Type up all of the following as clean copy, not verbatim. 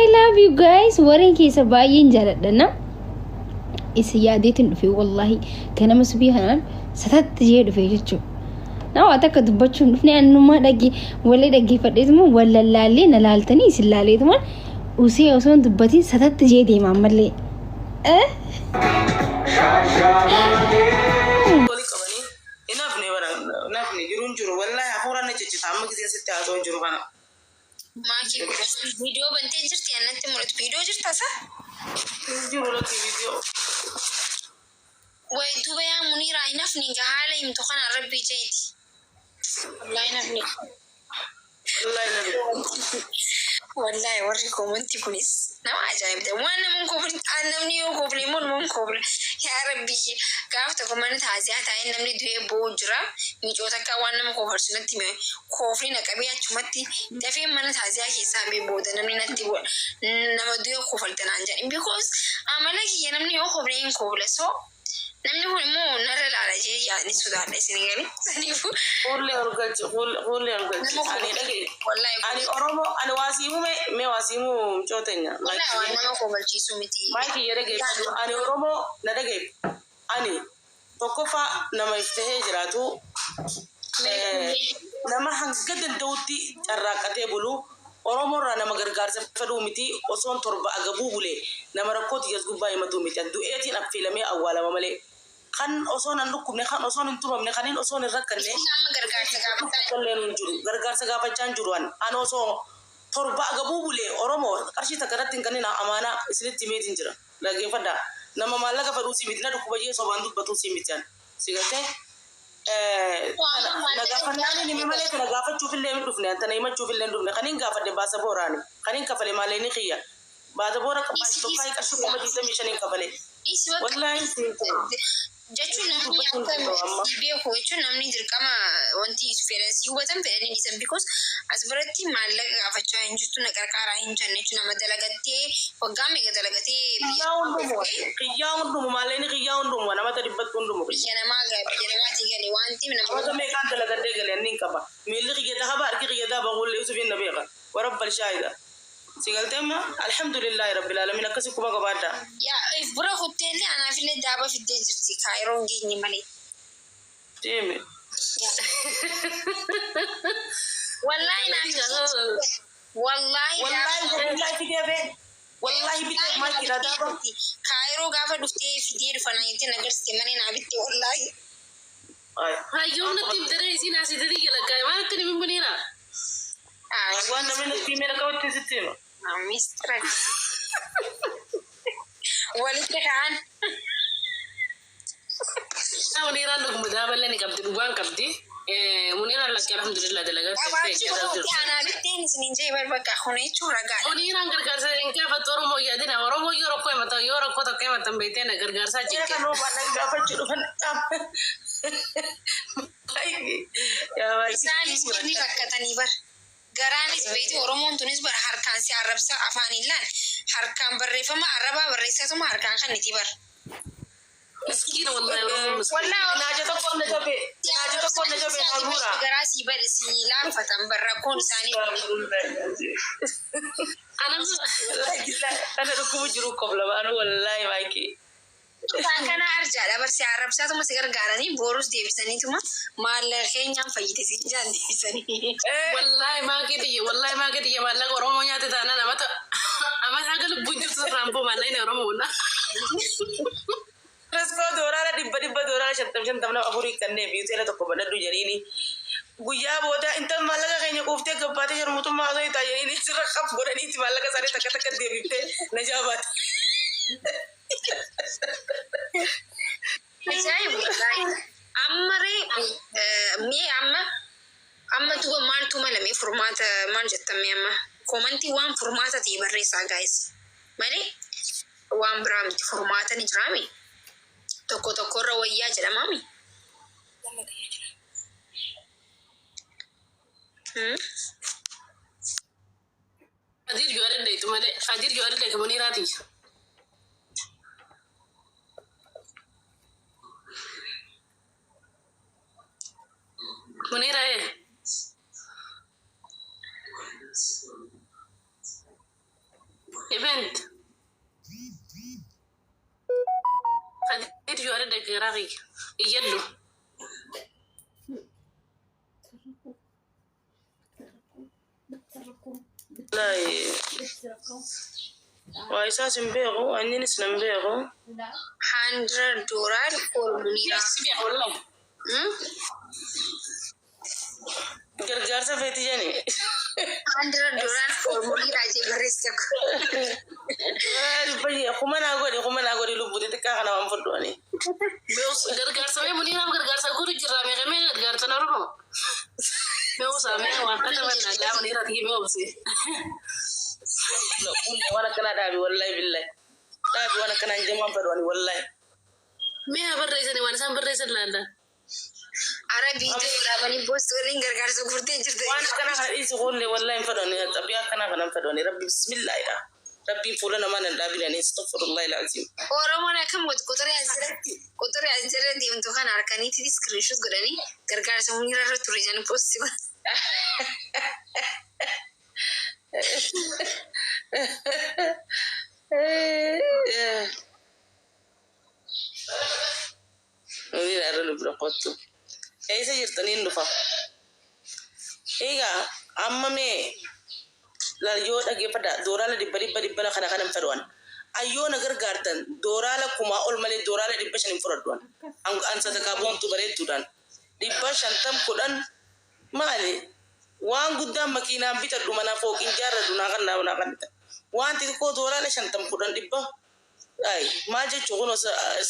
I love you guys. Wareen keessa baay'een jaaladha na. Isin yaadeetiin dhufe wallaahi ganama subii kanaan satatti jee dhufe jechuudha. Na waa takka dubbachuu hin dhufne annumaa dhagge wallee dhaggeeffadheetuma wal lallaallee na laaltanii isin laaleetuma usee osoo hin dubbatiin satatti jee deema ammallee. Eh? Wali qabanii hin hafne bara hin hafne jiruun jiru wallahi hafuuraan na ciccita amma giseen sitti haasa'u jiru kana. Maakii viidiyoo bantee jirti annatti mul'atu. Viidiyoo jirta sa? Hin jiru lakki viidiyoo. Way duuba yaa Muniiraa hin hafne egaa haala himtu kanaan rabbii jeeti. Wallaahi hin hafne. Wallahi hin hafne. Wallaahi warri koomantii kunis nama ajaa'ibda. Waan nama hin koofne namni yoo koofne immoo numa hin koofne. Yaa rabbii gaaf tokko mana taaziyaa taa'ee namni du'ee boo'u jira. Micoo takkaa waan nama koofalchu natti hime. Koofli na qabee achumatti dafeen mana taaziyaa keessaa ba'e booda namni natti nama du'e kofalta naan jedhan because amala kiyya namni yoo kofle hin kofla so namni kun immoo narra laala jee yaadni sodaadha isin galee saniifuu Kuullee ol galchi kuullee ol galchi nama ani kofla dhagaye wallahi ani kofla oromoo ani waa sii hume mee waa sii himuu mucoo teenya wallahi waan maayikii nama kofalchiisu miti maayikii ya dhageeffadhu ani oromoo na dhageeffu ani Tokkoffaa nama if tahee jiraatu, nama hanga danda'utti carraaqqatee bulu, Oromoo irraa nama gargaarsa fedhuu miti, osoon torba agabuu bule nama rakkoo tiyya as gubbaa himatuu miti, an du'eetiin affeelamee awwaalama malee. Kan osoon an dhukkubne, kan osoon hin tumamne, kanin osoon hin rakkanne Isin amma gargaarsa gaafachaa takkalleen hin jiru. Gargaarsa gaafachaa hin jiru an. An osoo torba agabuu bule Oromoo qarshii takka natti hin kenninaa amaanaa isinitti himeetiin jira. Dhaggeeffadhaa. Nama maallaqa fedhuu sii miti, na dhukkuba jee sobaan dubbatuu sii miti an. Si galtee? Amma Tana na maallaqa gaafannaan hin hime malee tana gaafachuufillee hin dhufne an tana himachuufillee hin dhufne. Kanin gaafadhe baasaboora ani. Kanin kafale maallaqni kiyya. Baasaboora Dhiisi tokkaayi dhiisi qarshii 25,000 kafale. Dhiisi bakka Wallaahi siin jedhe. jechuun Hedduu namni dubbachuu hin akka danda'u amma. si beeku jechuun namni dirqama wanti fedhan si hubatan fedhanii dhiisan because as biratti maallaqa gaafachaa hin jirtu na qarqaaraa hin jenne jechuun nama dalagattee waggaa meeqa dalagatee biyya Kiyyaa hundumu dhuftee kiyyaa hundumu maallaqni kiyyaa hundumu namata dhibbattu hundumu kiyya. biyya namaa biyya namaatii gale waan ta'eef Amata namoota meeqaan dalagadhee gale annin qaba. Miilli kiyya dahaba harki kiyya dahaba kuullee Yusufiin na beeka. Warabbal shaahida. Si galtee amma alhamdulillahi rabbil alamin akkasi quba qabaadhaa. Yaa if bira kutteellee anaafillee daaba fiddee jirti kaayiroo hin geenye malee. Deemi. Wallaahi naa fiddee wallaahi Wallaahi daaba wabillahi fidee bee. Wallaahi biteef wallaahi maal naa kidha bittee daaba. jirti kaayiroo gaafa dhuftee fidee dhufa naa jettee na garsite malee naa bitte wallaahi. Hayyuun natti himtere isiin asii tiyya lakkaa'e maal itti himin Muniira? Waan namni natti himee akkamitti sitti hima. Mistira walitti ka'an. Muniiraan dhuguma daaballee ni qabdi dhugaan qabdi. Muniiraan lakki alhamdulillah dalagaa Qabaachuu kunuutti anaa bitteen isiniin jee bar bakka kun jechuun ragaadha. Muniiraan gargaarsa hin gaafattu Oromoo yaadina Oromoo yoo rakkoo himatan yoo rakkoo tokko himatan beektee na gargaarsaa Ee cinqe. kan waan gaafachuu dhufan yaa baay'ee. Isaanis ni rakkatanii bar. Garaanis beekti Oromoon tunis bar harkaan si arrabsa afaaniin laal harkaan barreeffama arrabaa barreessatuma harkaan kanniti bar. Miskiina wallahi Oromoon miskiina. Wallahi Naaja tokko na jabe si naaja tokko na arrabsanii jabe naa isaanii guura. beekti garaa sii bade si laaffatan bar rakkoon isaanii Anam Wallahi billahi kana dhukkubu jiru kobla baanu wallahi maayikii. Isaan kana arjaadha bar si arrabsaatuma si gargaaranii boorus deebisaniituma maallaqa keenyaan fayyite siin jaan deebisanii. Wallahi maakii tiyya wallahi maakii tiyya maallaqa Oromoo nyaate taanaan amata amata haga lubbuun jirtu sirraan boo maallaqni Oromoo na. Raskoo doolaara dhibba dhibba doolaara shantam shantam nama afurii kanneen fi hoteela tokko banadhu jedhiini. Guyyaa booda intal maallaqa keenya quuftee gabbaatee sharmuxummaa osoo hitaa jedhiini sirra qaf godhaniiti maallaqa isaanii takka takka deebiftee najaa baate. Ajaa'iba wallaahi. Amma ree mee amma amma duba maaltu mala mee furmaata maal jettan mee amma koomantii waan furmaata ta'e barreessaa guys malee waan biraa miti furmaata ni jiraami tokko tokkorra wayyaa jedhamaami. Hmm? Kadir Juwaar dheeytu malee Kadir Juwaar dheeytu Muniiraa tiyya. Muniiraa ee. Event. Kadir yoo adda garaa kiyya. Iyyadhu. Wallaahi waa isaas hin beeku, anniinis nan beeku. $100 for Munira. Si beeku wallahi. Gargaarsa feeti jani. $100 for Munira jee barreessa tokko. Kuma naa godhi, kuma naa godhi, lubbuu xixiqqaa kana waan fudhu ani. Gargaarsa mee Muniiraaf gargaarsa guutu jirra meeqa mee gargaarsa na Oromoo. Mee obsaa mee waan kataban naa gaa Muniiraati mee obsi. Waan akkanaa dhaabi, wallahi billahi. Dhaabi, waan akkanaa hin jamaan fedhu ani, wallahi. Mee haa barreessani, waan isaan barreessan laalla. Ara viidiyoo waraabanii post waliin gargaarsa guurtee jirti. Waan akkanaa kana dhiisi kuullee, wallahi hin fedhu ani, xabiyaa akkanaa kana hin fedhu ani. Rabbi bismillaahidha. Rabbiin fuula namaa nan dhaabin ani, astaghfirullahi alazim. Oromoon akkam godhu, quxurii as jala deemtu kana harkaniitti screenshot godhanii gargaarsa Munira irra ture jedhanii post godhan. Muniira irra nu bira kottu. Eessa jirtaniin dhufa? Egaa amma mee yoo dhageeffadha, dooraala dhibba dhibba dhibba kana kana hin fedhu an. Ayyoo na gargaartan dooraala 1000 ol malee dooraala 500 hin fudhadhu an. An sadaqaa boontuu bareedduudhaan. 500 10 maali? Waan guddaan makiinaan bitadhu, mana fooqiin jaarradhu naa kan naa kan bitan. Waan xixiqqoo dooraala 50 10 dhibba. Ay maal jechuun kun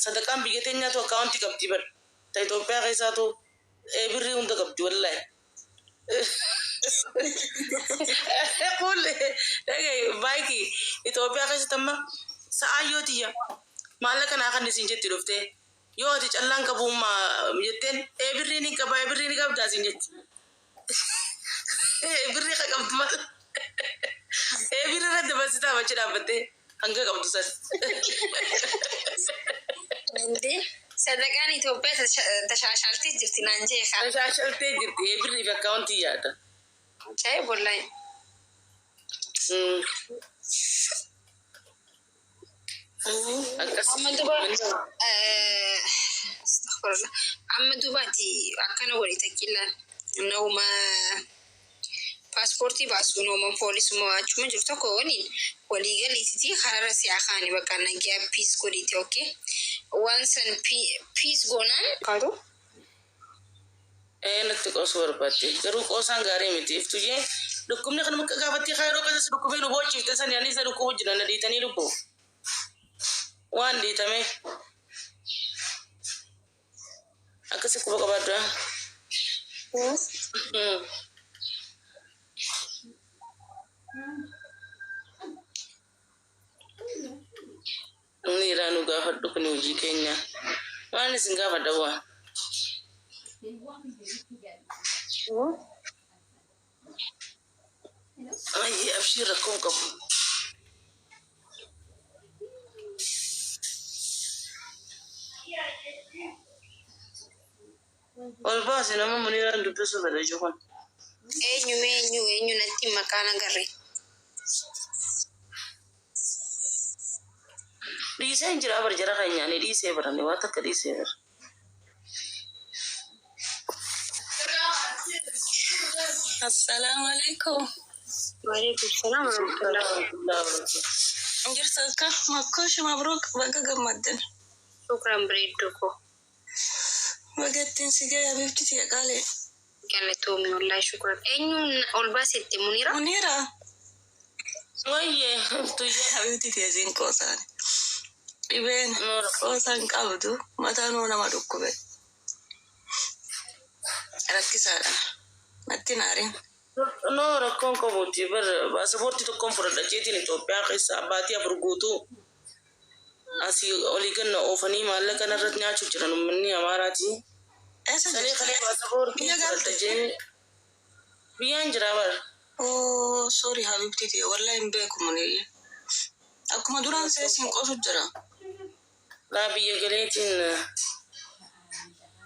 sadaqaan biyya teenyaatu akkaawuntii qabdi bar. Ta Itoophiyaa keessaatu birrii hunda qabdi, wallahi. Kuule dhagaye, baay'ee Itoophiyaa keessatti amma sa'aa yoo tiyya maallaqa naa kan isin jetti dhuftee, yoo ati callaan qabummaa jetteen, birrii ni qaba, birrii ni qabdaa isin jetti. Birrii ka qabdu maal? Birrii irra dabarsitaa achi dhaabbattee hanga qabdu san. Indee sadaqaan Itoophiyaa tashaashaltee jirti naan jee kaa. Tashaashaltee jirti, birrii fi akkaawuntii yaada. Ajaa'ib wallahi. Akkas. Amma duuba, astaghfirullah. Amma duubaati akkana godhe takkiillaan nama paaspoortii baasu, nama poolisuma achuma jiru tokko waliin walii galiititi kararra siyaa kaani, bakka nagiyaa peace godhiti, okay, waan san peace goonaan kaatu. Ee, natti qoosuu barbaadde, garuu qoosaan gaarii miti. Iftuyyee, dhukkubni kan bakka gaafattee kaayiroo keessas dhukkubee nu boochifte san yaanii isa dhukkubu jira na dhiitanii lubbu waan dhiitame akkasi quba qabaaddu. Inni irraa nu gaafadhu kun hojii keenya waan isin gaafadha bu'aa. Ayyee, abshiir, rakkoon qabu. Ol baase nama Muniiraan dubbisuu fedha ijoo kun. Eenyu mee, eenyu, eenyu natti maqaan agarre? Dhiisee hin jira bar, jara keenya ani dhiisee barani waa takka dhiisee bara. Assalaamu alaikum. Waalaikum salaam warahmatullah. Jirtu akka makkoosh, mabruuk, baga gammaddan. Shukran, bareedduu koo. Bagattiin si ga'e, habibti tiya qaalee. Galatoomi wallahi, shukran. Eenyu ol baasetti, Muniira? Muniira. Wayyee, iftuyyee. Habibti tiya, siin qoosaan. Dhibeen qoosaan qabdu mataan nama dhukkube. Rakkisaadha. Natti naarin. No, rakkoon qabuuti bar, paasapoortii tokkoon fudhadha jeetiin Itoophiyaa keessa abbaatii 4 guutuu asii olii ganna oofanii maallaqa narratti nyaachuuf jiran uummanni Amaaraati. Eessa Sanii jirta? kalee paasapoortii Biyya fudhadha galte? jee biyyaan jira bar. Oh, sorry habibti tiya, wallahi hin beeku Muniirri. Akkuma duraan see siin qoosu jira. Laa, biyya galeetiin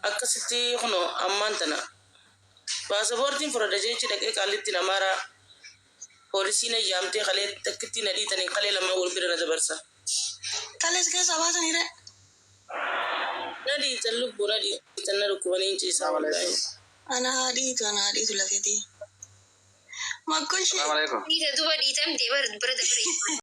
akkasitti kuno ammaan tana paasapoortiin fudhadha jechi dhaqee qaallittiin Amaaraa. Poolisiin ayyaamtee kalee takkitti na dhiitanii kalee lamaa wal bira na dabarsa. Kalees keessaa baasanii ree. Na dhiitan lubbuu na dhiitan na dhukkubanii hin ciisaa wallaahi. Ana haa dhiitu, ana haa dhiitu lafeetii. Makko ishee. Assalamu alaikum. Dhiita duba dhiitamte bira dabare.